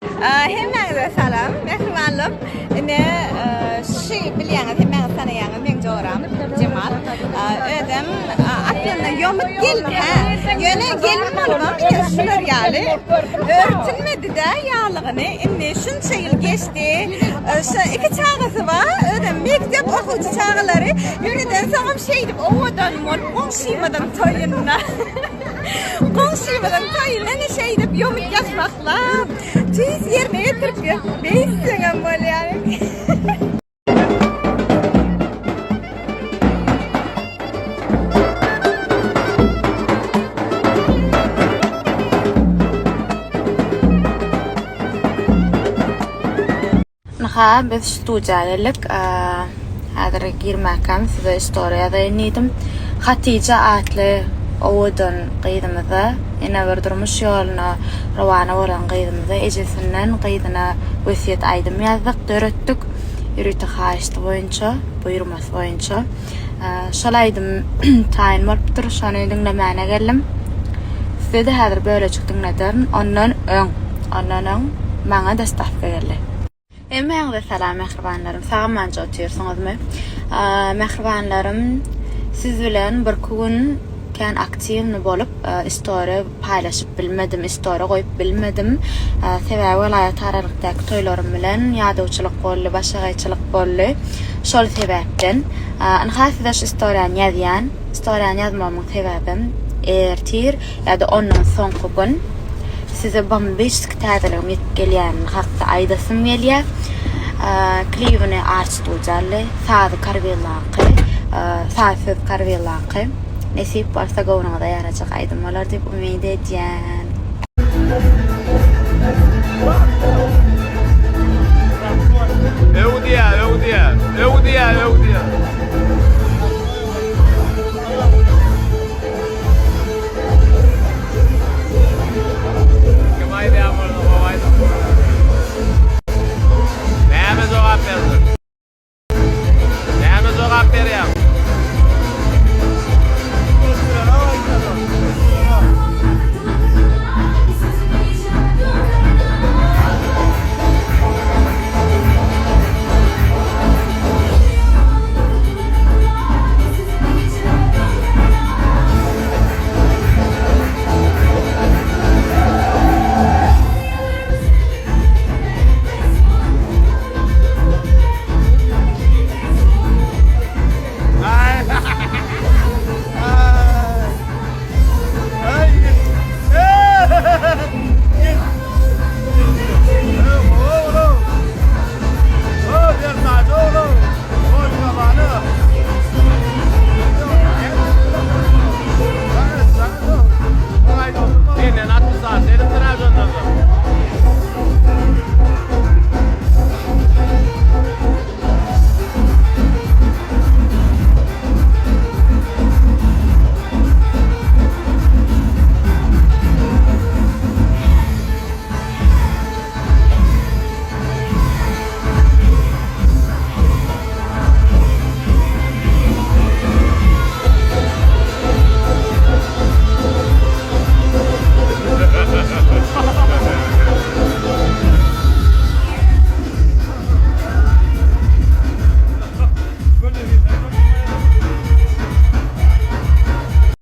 Hemmäňize salam, mähribanlar. Ine, şu bilýäňiz, hemmäňiz tanaýaňyz meň joram Jemal. Özem aslynda ýomut gelin, hä. Ýöne gelin bolubam ine şular ýaly örtünmedi-de ýaglygyny. Indi şunça ýyl geçdi. Şu iki çagasy bar, özem mekdep okuwçy çagalary. Ýöneden soňam şeýdip owadan bolup goňşymyzyň toýunda. Goňşymyzyň toýunda ine şeýdip ýomut ýasmaklap, tüýs ýerine ýetirip beýtseňem bolýar. Ynha, biz studiýa geldik. Häzir girmäkäm size istoriýa ýazaýyn diýdim. Hatyja atly owadan gyzymyza, ýene bir durmuş ýoluna rowana bolan gyzymyza ejesinden gyzyna wesýet aýdym ýazdyk, döretdik. Ýörite haýyşty boýunça, buýurmasy boýunça. Şol aýdym taýyn bolupdyr, şony diňlemäne geldim. Size-de häzir bölejik diňlederin. Ondan öň, ondan öň maňa dostawka geldi. Hemmäňize salam mähribanlarym, sag-amanja otyrsyňyzmy? Mähribanlarym, siz bilen birki gün kän aktiwny bolup, istoriýa paýlaşyp bilmedim, istoriýa goýup bilmedim. Sebäbi welaýat aralykdaky toýlarym bilen ýadawçylyk boldy, başagaýçylyk boldy. Şol sebäpden. Ynha size şu istoriýany ýazýan. Istoriýany ýazmagymyň sebäbem ertir ýa-da ondan soňky gün size bombiçki täzeligim ýetip gelýänini hakda aýdasym gelýär. Klibini Art Studio aldy. Sazy Karwillaňky. Saz söz Karwillaňky. Nesip bolsa göwnüňize ýarajak aýdym bolar diýip umyt edýän.